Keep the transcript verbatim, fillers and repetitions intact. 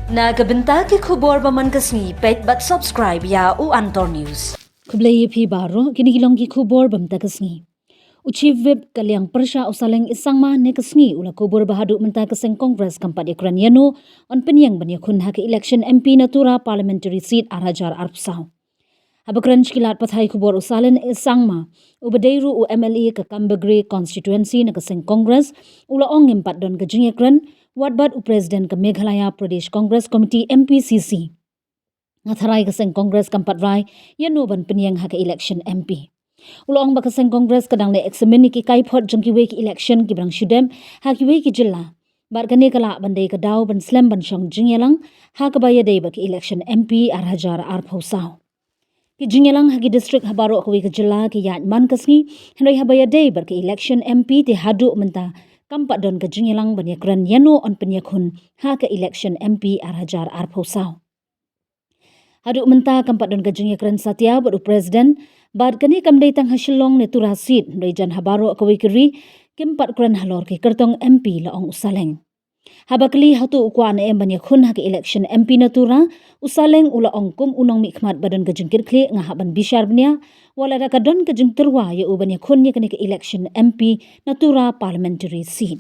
Na ka bynta ki khubor ba man ka sngi, peit bad subscribe ïa u Antor News. Khublei ïa phi baroh, kine ki long ki khubor ba mynta ka sngi. U Chief Whip ka liang pyrshah u Saleng Issangma ne ka sngi u la kubur ba haduh mynta ka seng Congress kam pat ïakren ïano yn pynïeng ban ïakhun ha ka election M P na Tura Parliamentary Seat ar hajar arphew saw. Haba kren sha ki lad pathai khubor u Saleng Issangma, uba dei ruh u M L A ka Kambagre constituency na ka seng Congress, u la ong ngim pat don ka jingïakren wat bad u President ka Meghalaya Pradesh Congress Committee, M P C C. Nga tharai ka seng Congress kam pat rai ïano ban pynïeng ha ka election M P. U la ong ba ka seng Congress ka dang leh examine ïa ki kaiphod jong kiwei ki election kiba dang shu dem ha kiwei ki jylla, bad kane ka lah ban dei ka daw ban slem ban shong jingïalang ha kaba ïadei bad ka election M P ar hajar arphew saw. Ki jingïalang ha ki district ha baroh kawei ka jylla ki ïaid man ka sngi, hynrei haba ïadei bad ka election M P te haduh mynta kam pat don ka jingïalang ban ïakren ïano yn pynïakhun ha ka election M P ar hajar arphew saw. Haduh mynta kam pat don ka jingïakren satia bad u President, bad kane kam dei tang ha Shillong ne Tura Seat, hynrei jan ha baroh kawei ka ri kim pat kren halor ki kyrtong M P, la ong u Saleng. Haba kylli hato u kwah ne em ban ïakhun ha ka election M P na Tura, u Saleng u la ong kum u nongmihkhmat ba don ka jingkitkhlieh, nga hap ban bishar bniah wat lada ka don ka jingtyrwa ïa u ban ïakhun ïa kane ka election M P na Tura Parliamentary Seat.